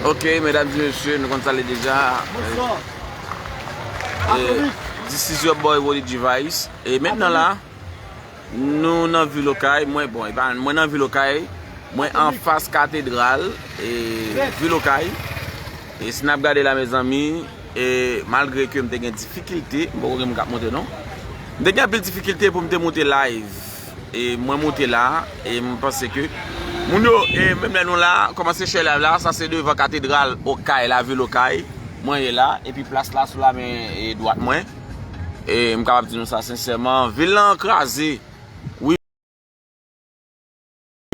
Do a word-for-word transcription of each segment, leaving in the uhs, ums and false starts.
Ok, medam e mesye, nou konn sa l ye deja. Bonswa. Eh, this is your boy Wody Device. E mentnan la, nou nan vil Okay, mwen, bon, e pa, mwen nan vil Okay, mwen anfas katedral, e vil Okay. E si n ap gade la, mezanmi, e malgre ke m te gen difikilte, m poko gen moun k ap monte non. M te gen anpil difikilte pou m te monte live. E mwen monte la, e m panse ke moun yo, e menm lè nou la, kòmanse share live la, sa se devan katedral Okay, lavil Okay, mwen ye la, epi plas la sou lamen, e, dwat mwen. E m kapab di nou sa sensèman, vil lan kraze. Wi,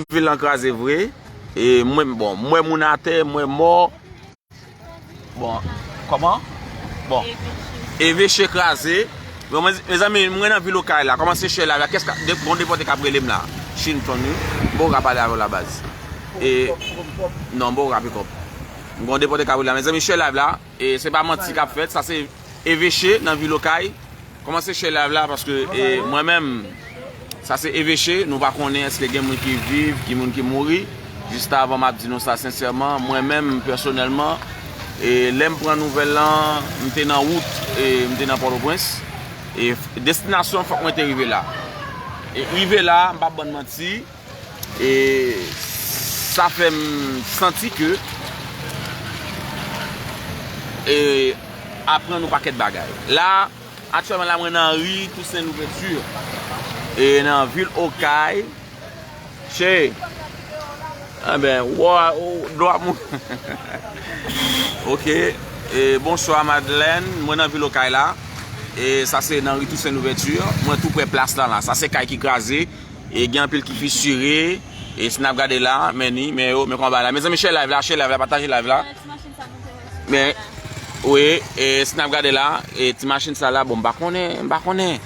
vil lan kraze vre. E mwen, bon, mwen moun atè, mwen mò. Bon, kòman? Bon. Eveche kraze. Bon, mezanmi, mwen nan vil Okay la. Kòmanse share live la. Kès ka, de, gon depòte k ap rele m la. Chinton, wi. M poko ka pale avè w la baz. E, non, m poko ka pick up. Gon depòte k ap rele la. Mezanmi, share live la. E se pa manti k ap fèt. Sa se eveche nan vil Okay. Kòmanse share live la paske, e, mwen menm, sa se eveche, nou pa konnen èske gen moun ki viv, ki moun ki mouri. Jis avan m ap di nou sa sensèman, mwen menm pèsonèlman, e, lè m pran nouvèl lan, m te nan wout, e, m te nan Pòtoprens. E destinasyon fòk mwen te rive la. E rive la, m p ap bann manti, e sa fè m santi ke, e, aprann yon pakèt bagay. La, aktyèlman la, mwen nan ri Tousen Louvèti, e nan vil Okay. Che, enben, wa, o, dlo ap mou. Ok. E, bonswa, Madeleine. Mwen nan vil Okay la. E sa se nan ri Tousen Louvèti. Mwen tou prè plas lan la. Sa se kay ki kraze. E gen anpil ki fisire. E si n ap gade la, men ni, men yo, men kòman bagay la. Mezanmi, share live la, share live la, pataje live la. Men, wi, e si n ap gade la, e ti machin sa la, bon, m pa konnen, m pa konnen.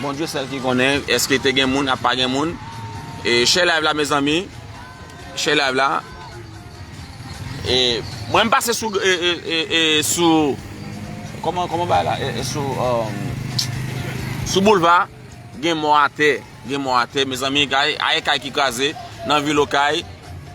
Bondye sèl ki konnen, èske te gen moun, ap pa gen moun. E share live la, mezanmi. Share live la. E mwen, m pase sou, e, e, e, e, sou, kòman, kòman bagay la? E, e, sou, um, sou boulva. Gen mò atè, gen mò atè, mezanmi, kay, ay kay ki kraze nan vil Okay,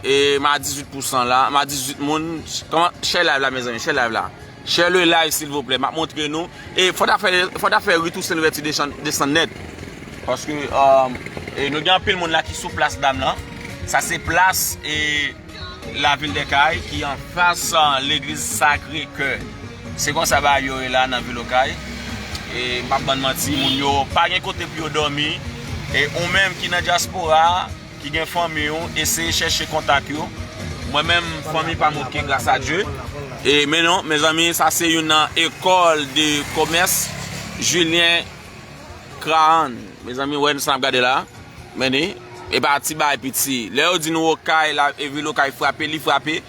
e m a dizuit pousan la, m a dizuit moun. Kòman, share live la, mezanmi, share live la. Share le live, silvouplè, m ap montre nou. E fò ta fè, fò ta fè ri Tousen Louvèti desann, desann nèt. Paske, um, e nou gen anpil moun la ki sou plas dam lan. Sa se plas, e, lavil dè Kay ki anfas, ah, legliz Sakre Kè. Se konsa bagay yo ye la nan vil Okay. E m p ap bann manti, moun yo pa gen kote pou yo dòmi. E ou menm ki nan dyaspora, ki gen fanmi w, eseye chèche kontak yo. Mwen menm, fanmi pa m oke, gras a Dye. E men non, mezanmi, sa se youn nan ekòl de komès Julien Crahan. Mezanmi, wè sa n ap gade la. Men ni, e pa ti bagay piti. Lè yo di nou Okay, la, e vil Okay frape, li frape.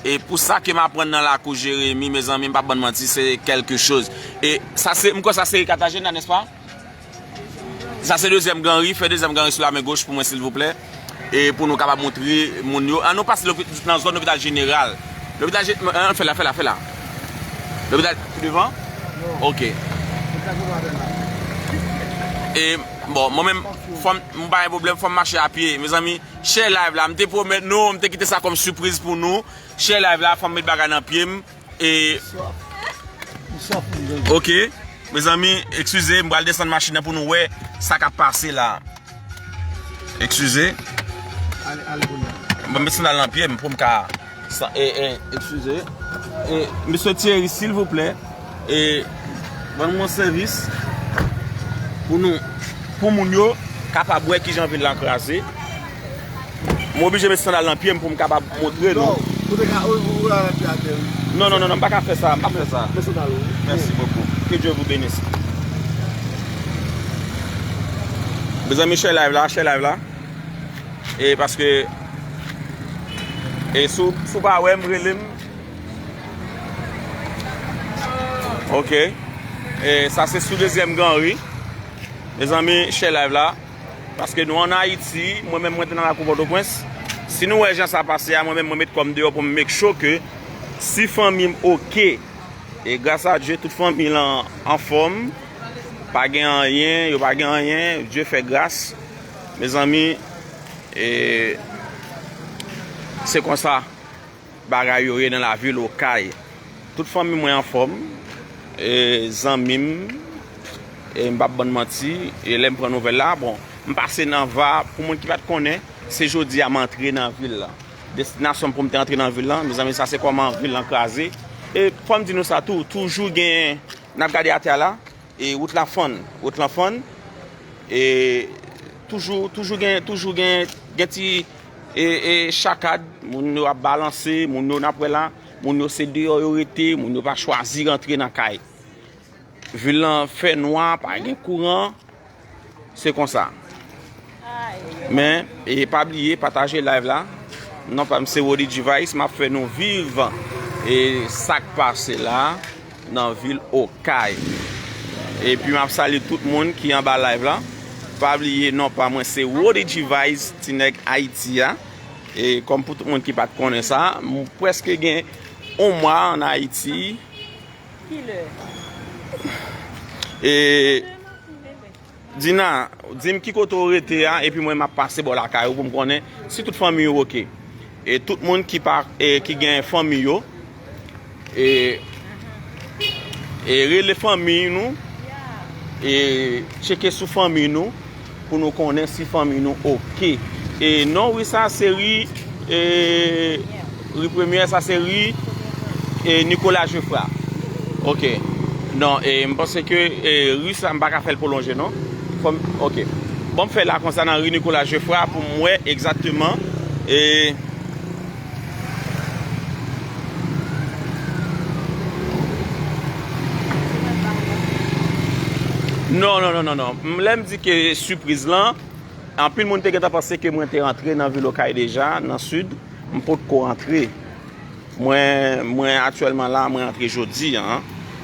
E pou sa ke m aprann nan lakou Jeremi, mezanmi, m p ap bann manti, se kèlke choz. E sa se, m kwè sa se ri Katagena, nèspa? Sa se dezyèm gran ri, fè dezyèm gran ri sou lamen goch pou mwen, silvouplè. E pou nou kapab montre moun yo. An nou pase lopi-, nan zòn lopital jeneral. Lopital je-, an, fè la, fè la, fè la. Lopital devan? Ok. E, bon, mwen menm, fò m, m pa gen pwoblèm, fò m mache a pye. Mezanmi, share live la, m te pwomèt nou, m te kite sa kòm sipriz pou nou. Share live la, fò m met bagay nan pye m. E, ok. Mezanmi, eskize, m pral desann machin nan pou nou wè sa k ap pase la. Eskize. Bon, m met sandal nan pye m pou m ka, sa, e, e, eskize. E, mesye Thierry, silvouplè, e, ban nou yon sèvis pou nou, pou moun yo kapab wè kijan vil la kraze. M oblije met sandal nan pye m pou m kapab montre nou. Non, ou, ou, ou la nan pye atè, wi. Non, non, non, non, m pa ka fè sa, m pa fè sa. Met sandal ou, wi. Merci beaucoup. Que Dieu vous bénisse. Mezanmi, share live la, share live la. E paske, e si w, si w pa wè m, rele m. Ok. E sa se sou dezyèm gran ri. Mezanmi, share live la. Paske nou ann Ayiti, mwen menm mwen te nan lakou Pòtoprens. Si nou wè jan sa pase a, mwen menm mwen met kò m deyò pou m make sure ke si fanmi m oke, e gras a Dye, tout fanmi lan anfòm, pa gen anyen, yo pa gen anyen, Dye fè gras. Mezanmi, e se konsa. bagay yo ye nan lavil Okay. Tout fanmi mwen anfòm, e, zanmi m, e, m p ap bann manti, e lè m pran nouvèl la, bon, m pase nan Va, pou moun ki pa t konnen, se jodi a m antre nan vil la. Destinasyon m pou m te antre nan vil la, mezanmi, sa se kòman vil lan kraze. E fò m di nou sa tou, toujou gen, n ap gade atè a la, e wout lan fann, wout lan fann, e toujou, toujou gen, toujou gen, gen ti, e, e chakad, moun yo ap balanse, moun yo n ap wè la, moun yo se deyò yo rete, moun yo pa chwazi rantre nan kay. Vil lan fè nwa, pa gen kouran, se konsa. Men, e pa bliye, pataje live la. Non pa m se Rody G Vice, m ap fè nou viv, e sa k pase la nan vil Okay. Epi m ap salye tout moun ki anba live la. Pa bliye, non pa mwen se Rody G Vice, ti nèg Ayiti a. E kòm pou tout moun ki pa t konnen sa, m prèske gen yon mwa ann Ayiti. Kilè? E Dina, di m ki kote w rete a, epi mwen m ap pase bò lakay ou pou m konnen si tout fanmi w oke. E tout moun ki pa, e, ki gen fanmi yo, e, e rele fanmi nou, e tcheke sou fanmi nou pou nou konnen si fanmi nou oke. E non, ri sa se ri, e, ri Premyè, sa se ri, e, Nicolas Geffrard. Oke. Non, e, m panse ke, e, ri sa, m pa ka fè l pwolonje, non. Fò m, oke. Bon, m fè la konsa nan ri Nicolas Geffrard pou m wè egzakteman, e, non, non, non, non, non. M, lè m di ke sipriz lan, anpil moun te gentan panse ke mwen te rantre nan vil Okay deja, nan sid. M potko rantre. Mwen, mwen aktyèlman la, mwen antre jodi a.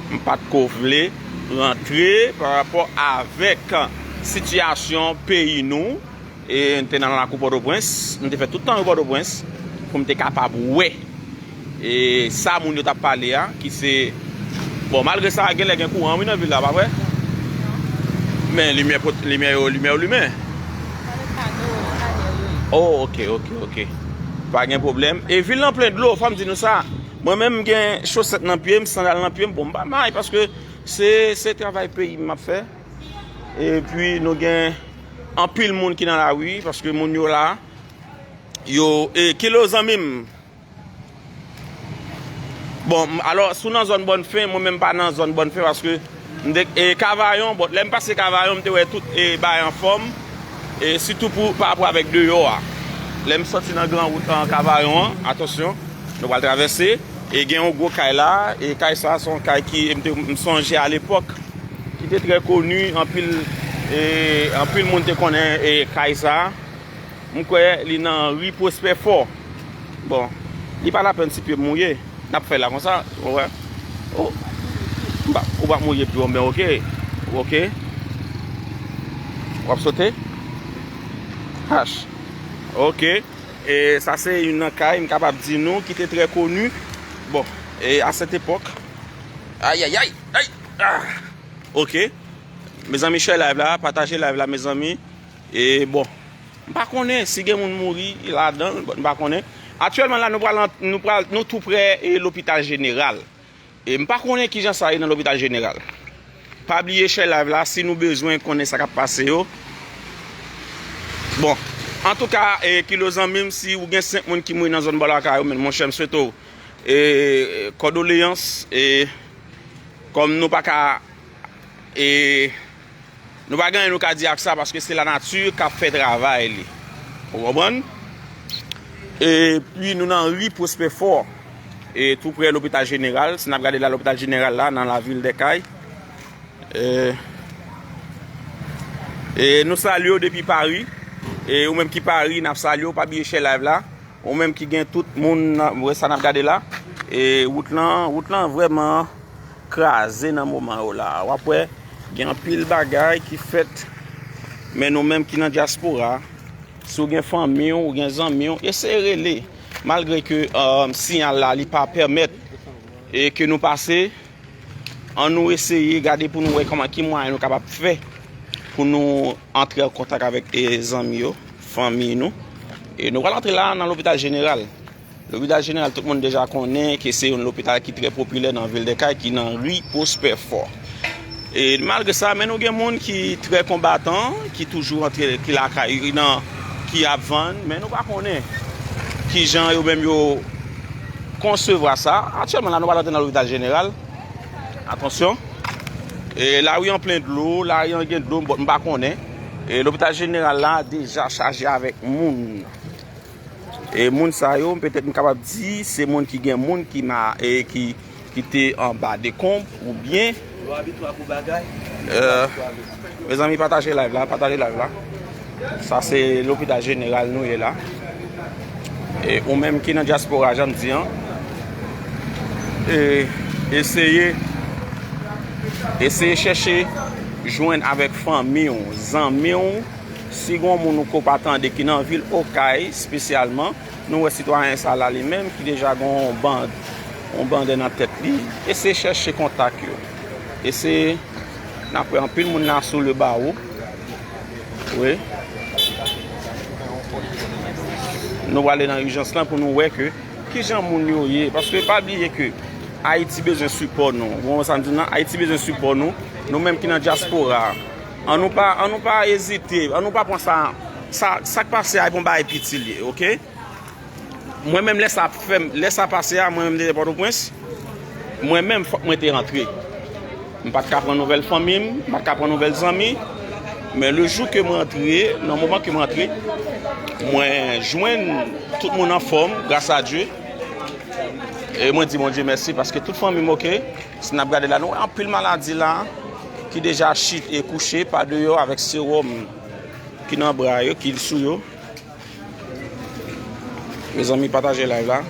M pa t ko vle rantre pa rapò avèk sitiyasyon peyi nou. E m te nan lakou Pòtoprens, m te fè tout tan yo Pòtoprens pou m te kapab wè, e, sa moun yo t ap pale a, ki se, bon, malgre sa, genlè gen kouran, wi, nan vil la, pa vre? Men limyè, pot- limyè yo, limyè yo limen. Oh, oke, oke, oke. Pa gen pwoblèm. E vil lan plen dlo, fò m di nou sa. Mwen menm, m gen chosèt nan pye m, sandal nan pye m. Bon, m pa may, paske se, se travay peyi m m ap fè. Epi, nou gen anpil moun ki nan lari, paske moun yo la, yo, e, kilo zanmi m. Bon, m- alò, si w nan zòn Bòn Fen, mwen menm pa nan zòn Bòn Fen, paske m te, e, Kavayon, bon, lè m pase Kavayon, m te wè tout, e, bagay anfòm, e, sitou pou, pa rapò avèk deyò a. Lè m sòti nan gran wout an Kavayon an, atansyon, nou pral travèse, e gen yon gwo kay la, e kay sa, se yon kay ki, m te, m sonje alepòk, ki te trè koni, anpil, e, anpil moun te konnen, e, kay sa. M kwè li nan ri Pwospè Fò. Bon, li pa lapèn si pye m mouye. N ap fè la konsa, ou wè. Oh. M pa- ou pa mouye pye w, men oke. Oke. W ap sote? H. Oke. E sa se youn nan kay, m kapab di nou, ki te trè koni. Bon, e a sèt epòk. Ayayay! Ay! Ah! Oke. Mezanmi, share live la, pataje live la, mezanmi. E bon, m pa konnen si gen moun mouri ladan l, m pa konnen. Aktyèlman la, nou pral, an- nou pral, nou tou prè, e, lopital jeneral. E m pa konnen kijan sa ye nan lopital jeneral. Pa bliye share live la, si nou bezwen konnen sa k ap pase yo. Bon, antouka, e, kilo zanmi m, si ou gen senk moun ki mouri nan zòn bò lakay ou, men monchè, m swete w, e, kondoleyans, e, kòm nou pa ka, e, nou pa gen anyen nou ka di ak sa, paske se lanati k ap fè travay li. Ou konprann? Epi nou nan ri Pwospè Fò, e tou prè lopital jeneral. Si n ap gade la, lopital jeneral la, nan lavil dè Kay. E, e nou salye w depi Pari. E ou menm ki Pari, n ap salye w. Pa bliye share live la. Ou menm ki gen tout moun, wè sa n ap gade la. E wout lan, wout lan vrèman kraze nan moman yo la. W ap wè, gen anpil bagay ki fèt. Men nou menm ki nan dyaspora, si w gen fanmi w, ou gen zanmi w, eseye rele. Malgre ke, e, siyal la, li pa pèmèt, e ke nou pase, ann nou eseye gade pou nou wè kòman, ki mwayen nou kapab fè pou nou antre an kontak avèk, e, zanmi yo, fanmi nou. E nou pral antre la nan lopital jeneral. Lopital Jeneral, tout moun deja konnen ke se yon lopital ki trè popilè nan vil de Kay, ki nan ri Pwospè Fò. E malgre sa, men nou gen moun ki trè konbatan, ki toujou antre, ki lakay, nan, ki ap vann, men nou pa konnen kijan yo menm yo konsevwa sa. Aktyèlman la, nou pral antre nan lopital jeneral. Atansyon. E lari an plen dlo, lari an gen dlo, m pa konnen. E lopital jeneral la deja chaje avèk moun. E moun sa yo, petèt m kapab di, se moun ki gen moun ki ma, e ki, ki te anba dekonb oubyen. Yo abitye ak yon bagay. Euh, mezanmi, pataje live la, pataje live la. Sa se lopital jeneral nou ye la. E ou menm ki nan dyaspora, jan m di an, e eseye, eseye chèche jwenn avèk fanmi w, zanmi w, si gon moun ou ko pa tande ki nan vil Okay espesyalman, nou wè sitwayen sa la li menm ki deja gon band, yon bande nan tèt li, eseye chèche kontak yo. Eseye, n ap wè anpil moun nan sou le bawo. Wi. Nou prale nan ijans lan pou nou wè ke kijan moun yo ye. Paske pa bliye ke Ayiti bezwen sipò nou. Ou konprann sa m di w lan? Ayiti bezwen sipò nou. Nou menm ki nan dyaspora. An nou pa, an nou pa ezite, an nou pa pran sa, sa, sa k pase a e pa yon bagay piti l ye, oke? Mwen menm lè sa ap fè m, lè sa pase a, mwen menm depi Pòtoprens, mwen menm fòk mwen te rantre. M pa t ka pran nouvèl fanmi m, m pa t ka pran nouvèl zanmi, men le jou ke mwen antre, nan moman ke mwen antre, mwen jwenn tout moun anfòm, gras a Dye. E mwen di Bondye mèsi paske tout fanmi m oke. Si n ap gade la, nou wè anpil maladi la ki deja chit e kouche pa deyò avèk sewòm ki nan bra yo, ki sou yo. Mezanmi, pataje live la.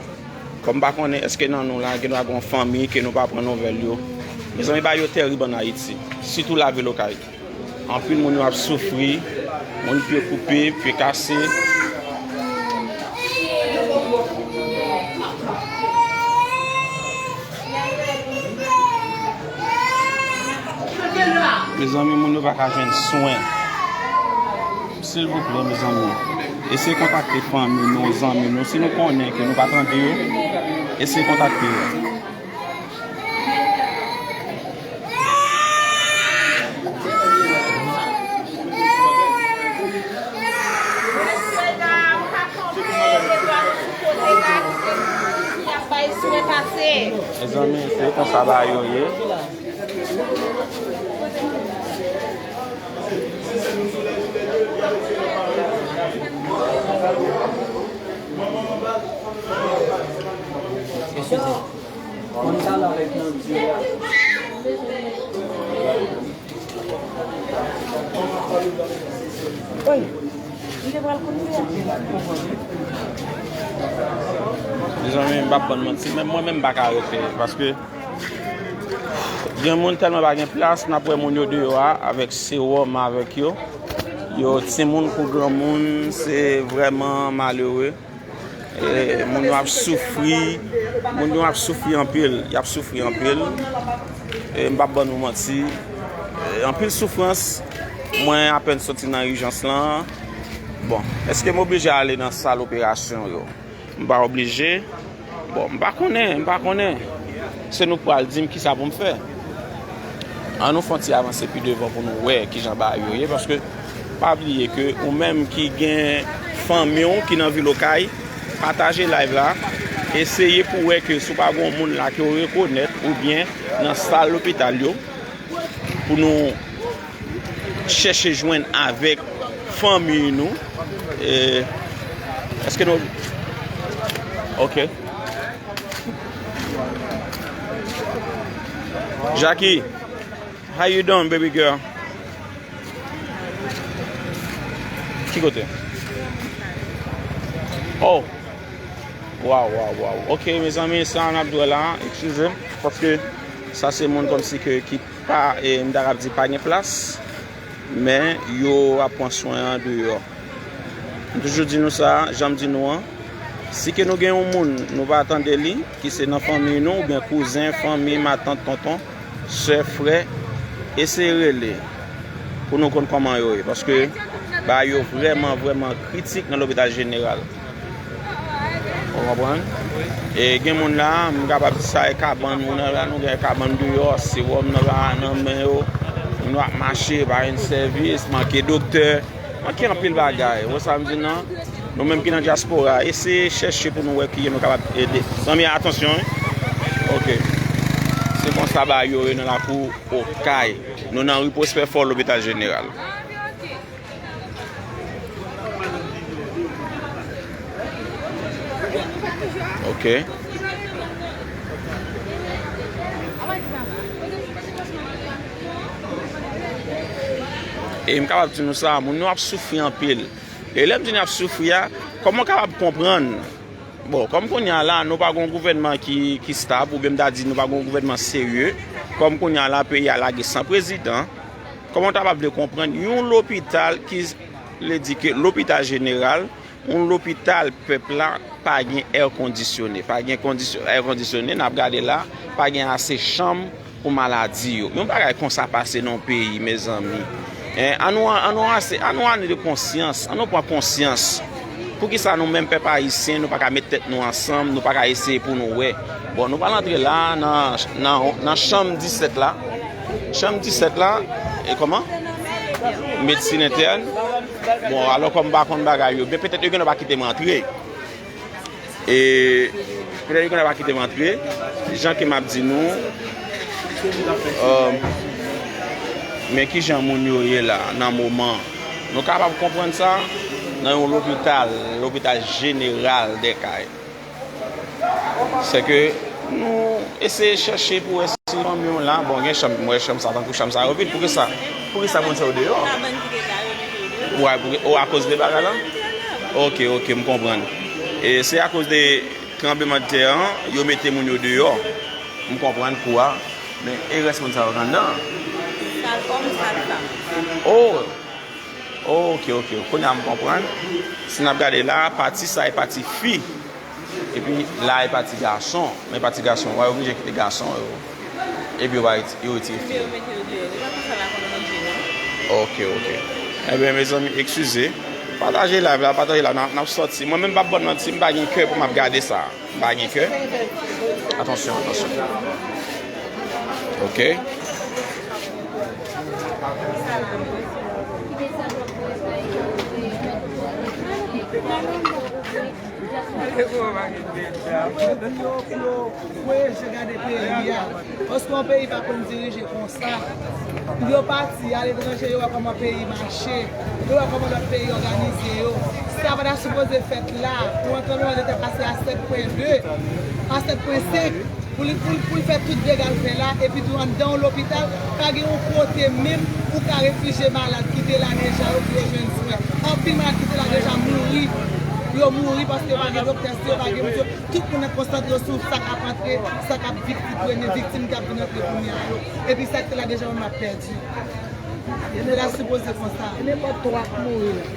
Kòm m pa konnen èske nan nou la, gen dwa gen yon fanmi ke nou pa pran nouvèl yo. Mezanmi, bagay yo tèrib ann Ayiti, sitou lavil Okay. Anpil moun yo ap soufri, moun pye koupe, pye kase. Mezanmi, moun yo pa ka jwenn swen. Silvouplè, mezanmi, eseye kontakte fanmi nou, zanmi nou. Si nou konnen ke nou pa tande yo, eseye kontakte yo. Mezanmi, se konsa bagay yo ye. Eskize. Konn sa la avèk nan Dye a. Wi. Li te pral konn li a. Mezanmi, m p ap bann manti, menm mwen menm m pa ka rete, paske gen moun tèlman pa gen plas, n ap wè moun yo deyò a, avèk sewòm avèk yo. Yo timoun kou granmoun, se vrèman malere. E, moun yo ap soufri, moun yo ap soufri anpil, y ap soufri anpil. E, m p ap ban nou manti. E, anpil soufrans, mwen apèn soti nan ijans lan. Bon, èske m oblije ale nan sal operasyon yo? M pa oblije. Bon, m pa konnen, m pa konnen. Se nou k pral di m kisa pou m fè. An nou fè yon ti avanse pi devan pou nou wè kijan bagay yo ye, paske pa bliye ke ou menm ki gen fanmi w ki nan vil Okay, pataje live la, eseye pou wè ke si w pa gen yon moun la ke w rekonèt oubyen nan sal lopital yo, pou nou chèche jwenn avèk fanmi nou. E, èske nou, ok. Jackie, how you doing, baby girl? Ki kote? Oh. Waw, waw, waw. Ok, mezanmi, sa n ap dwe la, eskize m, paske sa se moun kòmsi ke ki pa, e, m ta kab di pa gen plas, men yo ap pran swen an deyò. M toujou di nou sa, jan m di nou an, si ke nou gen yon moun, nou pa tande li, ki se nan fanmi nou, oubyen kouzen, fanmi, matant, tonton, sè, frè, eseye rele pou nou konn kòman yo ye, paske bagay yo vrèman, vrèman kritik nan lopital jeneral. Ou konprann? E gen moun la, m kapab di sa e kabann, moun nan la, nou gen kabann deyò, sewòm nan pa nan men yo, moun yo ap mache, pa gen sèvis, manke doktè, manke anpil bagay. Ou wè sa m di nan? Nou menm ki nan dyaspora, eseye chèche pou nou wè kijan nou kapab ede. Zanmi, atansyon, wi. Ok. Se konsa bagay yo ye nan lakou Okay. Nou nan ri Pwospè Fò, Lopital Jeneral. Ok. E m kapab di nou sa, moun yo ap soufri anpil. E lè m di n ap soufri a, kòman w kapab konprann? Bon, kòm kounye a la, nou pa gen yon gouvènman ki, ki stab, oubyen m ta di nou pa gen yon gouvènman serye. Kòm kounye a la, peyi a lage san prezidan. Kòman w ta va vle konprann yon lopital ki vle di ke lopital jeneral, yon lopital pèp la pa gen èkondisyone, pa gen kondisyon, èkondisyone, n ap gade la, pa gen ase chanm pou maladi yo. Yon bagay konsa pase nan yon peyi, mezanmi. Hein, an nou, an nou ase, an nou ane de konsyans, an nou pran konsyans. Poukisa nou menm pèp ayisyen, nou pa ka met tèt nou ansanm, nou pa ka eseye pou nou wè? Bon, nou pral antre la nan, nan, nan chanm disèt la. Chanm disèt la, e kòman? Medsin entèn. Bon, alò kòm m pa konn bagay yo, men petèt yo gen dwa pa kite m antre. E petèt yo gen dwa pa kite m antre. Jan ke m ap di nou, euh, men kijan moun yo ye la nan moman. Nou kapab konprann sa nan yon lopital, lopital jeneral dè kay. Se ke nou eseye chèche pou wè si fanmi w la, bon, gen chanm, m wè chanm sa, tankou chanm sa yo vid. Poukisa, poukisa moun sa yo deyò? Kabann ki te la, yo mete yo deyò. Wè, pou, o, akoz de bagay la? Ok, ok, m konprann. E se akoz de tranblemanntè an, yo mete moun yo deyò. M konprann kou a. Men e rès moun sa yo k anndan? Sal òm, sal fanm. Oh! Ok, ok. Kounye a m konprann. Si n ap gade la, pati sa e pati fi. Epi la e pati gason. Men pati gason, w a oblije kite gason yo. Epi yo va reti-, yo retire fi yo. Yo mete yo deyò. Yo pa konsa la konn ranje, non. Ok, ok. Ebyen, mezanmi, eskize. Pataje live la, pataje la. N ap, n ap sòti. Mwen menm, m p ap bann manti, m pa gen kè pou m ap gade sa. M pa gen kè. Atansyon, atansyon. Ok. Pou yo, pou yo voye je gade peyi a. Paske yon peyi pa konn dirije konsa. Yo pati aletranje, yo wè kòman peyi mache, yo wè kòman lòt peyi òganize yo. Sa pa ta sipoze fèt la, pou yon tranblemanntè pase a sèt pwen de, a sèt pwen senk, pou li, pou, pou l fè tout dega l fè la, epi tou anndan yon lopital, pa gen yon kote menm ou ka refijye malad ki te la deja yo pou yo jwenn swen. Anpil malad ki te la deja mouri, yo mouri paske yo pa gen doktè, si yo pa gen moun, tout moun nan konsantre yo sou sa k ap antre, sa k ap viktim, premye viktim k ap vin antre kounye a yo. Epi sa k te la deja yo menm ap pèdi. Yo te ta sipoze konsa. Nenpòt twa k mouri la.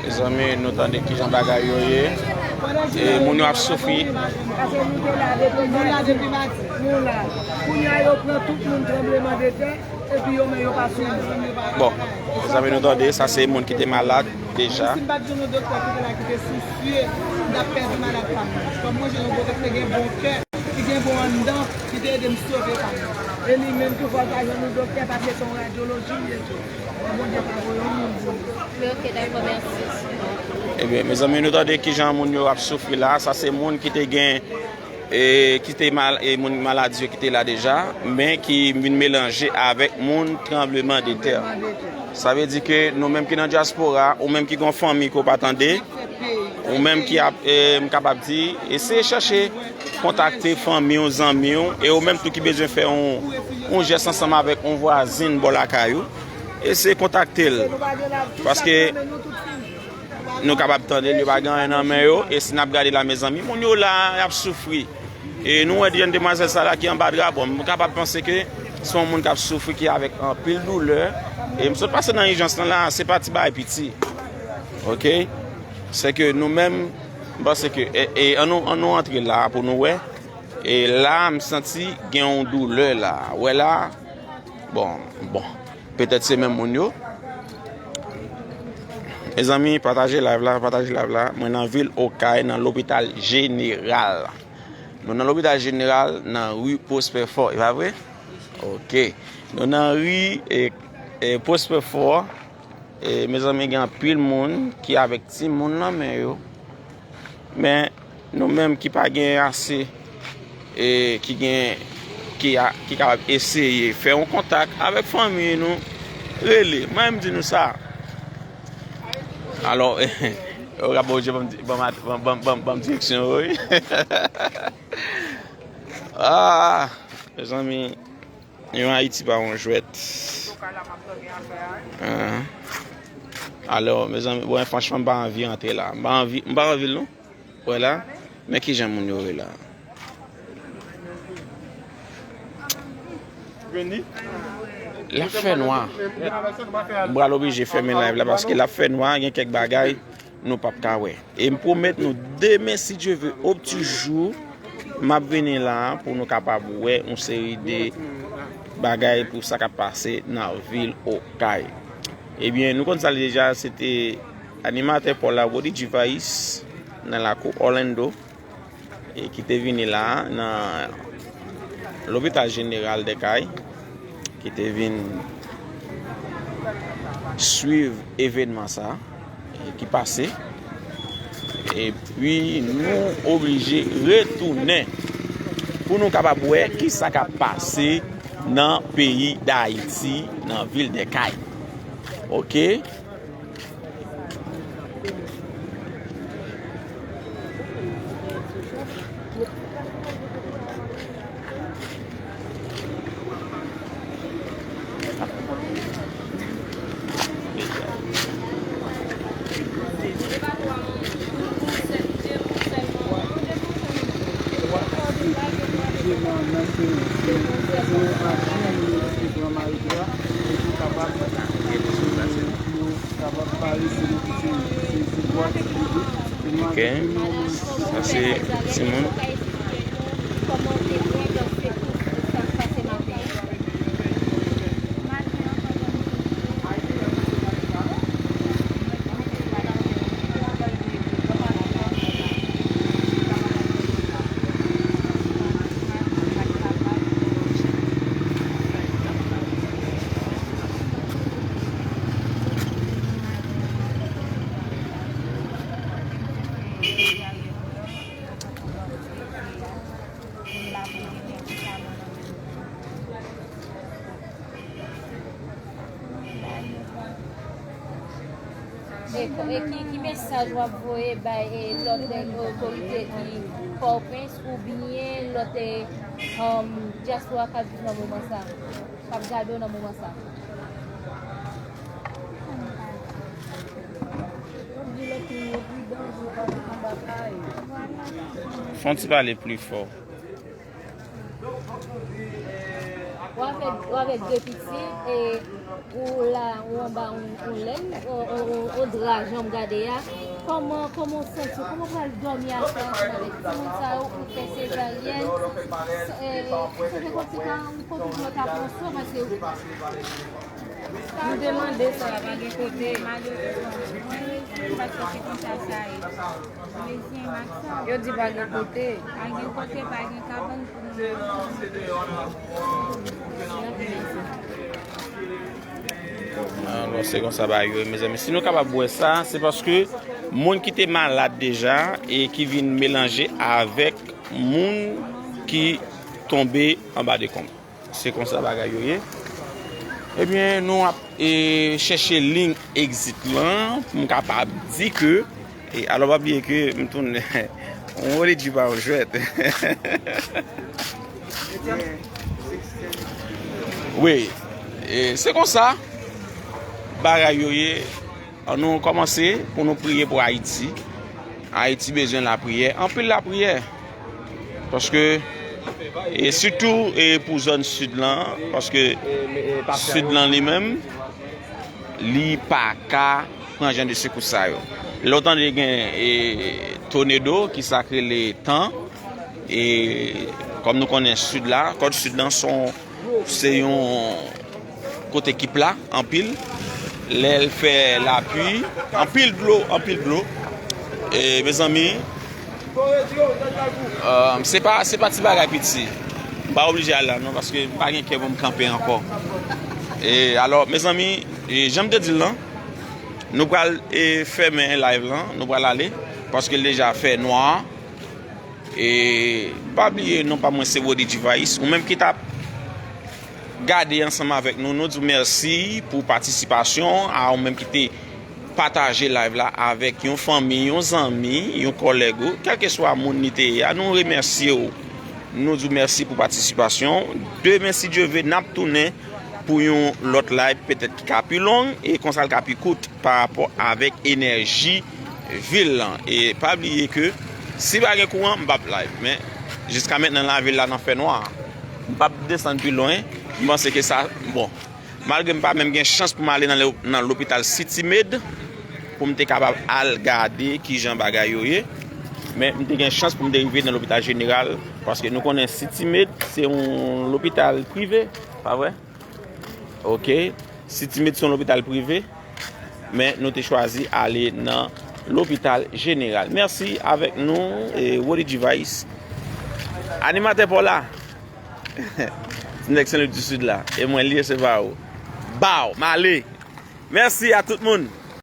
Mezanmi, nou tande kijan bagay yo ye. E moun yo ap soufri. Pase nou te la depi madi. Nou la depi madi. Nou la. Kounye a yo pran tout moun tranblemanntè, epi yo men yo pa swiv. Bon, mezanmi, nou tande, sa se moun ki te malad deja. Si m pa t jwenn yon doktè ki te la ki te sisye, m t ap pèdi malad pa m nan. Kòm mwen jwenn yon doktè ki te gen bon kè, ki gen bon anndan, ki te ede m sove pa m nan. E li menm tou fò l pa jwenn yon doktè, paske se yon radyoloji l ye tou. Fò Bondye pa voye yon moun pou li. Wi, ok, dakò, mèsi. Ebyen, mezanmi, nou tande kijan moun yo ap soufri la. Sa se moun ki te gen, e, ki te mal, e, moun maladi yo ki te la deja, men ki vin melanje avèk moun tranblemanntè. Sa vle di ke nou menm ki nan dyaspora, ou menm ki gon fanmi ke w pa tande, ou menm ki ap, e, m kapab di, eseye chèche kontakte fanmi w, zanmi w, e ou menm tou ki bezwen fè yon, yon jès ansanm avèk yon vwazen bò lakay ou, eseye kontakte l. Paske nou kapab tande l, yo pa gen anyen nan men yo, e si n ap gade la, mezanmi, moun yo la, y ap soufri. E nou wè jèn demwazèl sa la ki anba dra, bon, m kapab panse ke se yon moun k ap soufri, ki avèk anpil doulè. E m sot pase nan ijans lan la, se pa ti bagay piti. Ok? Se ke nou menm, m panse ke, e, e, an nou, an nou antre la pou nou wè. E la, m santi gen yon doulè la. Wè la, bon, bon. Petèt se menm moun yo. Mezanmi, pataje live la, pataje live la. Mwen nan vil Okay, nan lopital jeneral. Nou nan lopital jeneral, nan ri Pwospè Fò, e pa vre? Ok. Nou nan ri e, e, Pwospè Fò. E, mezanmi, gen anpil moun ki avèk timoun nan men yo. Men, nou menm ki pa gen ase, e, ki gen, ki a, ki kapab eseye fè yon kontak avèk fanmi nou, rele. Mwen menm di nou sa. Alò, yo ka pa oblije ban m di, ban m, ban m, ban m, ban m, ban m direksyon yo, wi. Ah, mezanmi, yon Ayiti pa yon jwèt. Ah. Alò, mezanmi, bon, franchman, m pa anvi antre la. M pa anvi, m pa anvi, non. Wè la, men kijan moun yo ye la. L ap fè nwa. M pral oblije fèmen live la paske l ap fè nwa, gen kèk bagay nou p ap ka wè. E m pwomèt nou demen, si Dye ve, o pti jou, m ap vini la pou nou kapab wè yon seri de bagay pou sa k ap pase nan vil Okay. Ebyen, nou konn sa l deja, se te animatè pa w la, Roddy G Vice, nan lakou Orlando, e ki te vini la nan lopital jeneral de Kay, ki te vin swiv evènman sa, e ki pase. Epi nou oblije retounen pou nou kapab wè ki sa k ap pase nan peyi Dayiti, nan vil de Kay. Ok? Ok. Sa se timoun. E, e ki, ki mesaj w ap voye bay, e, lòt, e, otorite ki Pòtoprens oubyen lòt, e, um, dyaspora k ap viv nan moman sa, k ap gade w nan moman sa? Fè yon ti pale pli fò. Ou avèk, ou avèk de pitit, e ou la, ou anba yon, yon lèn, yon, yon, yon, yon dra, jan m gade a. Kòman, kòman w santi w? Kòman w pral dòmi aswè ansanm avèk timoun sa yo, ou fè sezaryèn? E, se te kòmsi ka yon kote pou yo ta pran swen, paske Nou te mande sa, pa gen kote. Malerezman, mwen reyisi paske se konsa sa ye. Yo di pa gen kote. Pa gen kote, pa gen kabann pou nou. Alò, se konsa bagay yo ye, mezanmi. Si nou kapab wè sa, se paske moun ki te malad deja e ki vin melanje avèk moun ki tonbe anba dekonb. Se konsa bagay yo ye. Ebyen, nou ap, e, chèche liy egzit lan pou m kapab di ke, e, alò, pa bliye ke m tounen, yon relijyon pa yon jwèt. Wi, e, se konsa bagay yo ye. Ann nou kòmanse pou nou priye pou Ayiti. Ayiti bezwen lapriyè, anpil lapriyè. Paske, e sitou, e pou zòn sid lan, paske sid lan li menm, li pa ka pran jan de sekous sa yo. Lè w tande gen, e, tonedo, ki sa k rele tan, e kòm nou konnen sid la, kòt sid lan se yon, se yon kote ki pla anpil. Lè l fè lapli, anpil dlo, anpil dlo. E, mezanmi, euh, se pa, se pa ti bagay piti. M pa oblije al la non, paske m pa gen kè pou m kanpe ankò. E alò, mezanmi, e, jan m te di l lan, nou pral, e, fèmen live lan, nou pral ale, paske l deja fè nwa. E pa bliye, non pa mwen se Rody Device. Ou menm ki t ap gade ansanm avèk nou, nou di w mèsi pou patisipasyon a ou menm ki te pataje live la avèk yon fanmi, yon zanmi, yon kòlèg ou, kèlkeswa moun li te ye a, nou remèsye w. Nou di w mèsi pou patisipasyon. Demen, si Dye vle, n ap tounen pou yon lòt live, petèt ki ka pi long, e konsa l ka pi kout pa rapò avèk enèji vil lan. E pa bliye ke si pa gen kouran, m p ap live. Men, jiska mentnan, lavil la nan fènwa. M p ap desann pi lwen. M panse ke sa, bon. Malgre m pa menm gen chans pou m ale nan lo-, nan lopital City Med, pou m te kapab al gade kijan bagay yo ye. Men m te gen chans pou m te rive nan lopital jeneral, paske nou konnen City Med se yon lopital prive, pa vre? Ok. City Med se yon lopital prive, men nou te chwazi ale nan lopital jeneral. Mèsi avèk nou, e, Rody Device. Animatè pa w la. Ti nèg Sen Lwi di Sid la. E mwen, Lyes Evao. Baw, m ale. Mèsi a tout moun.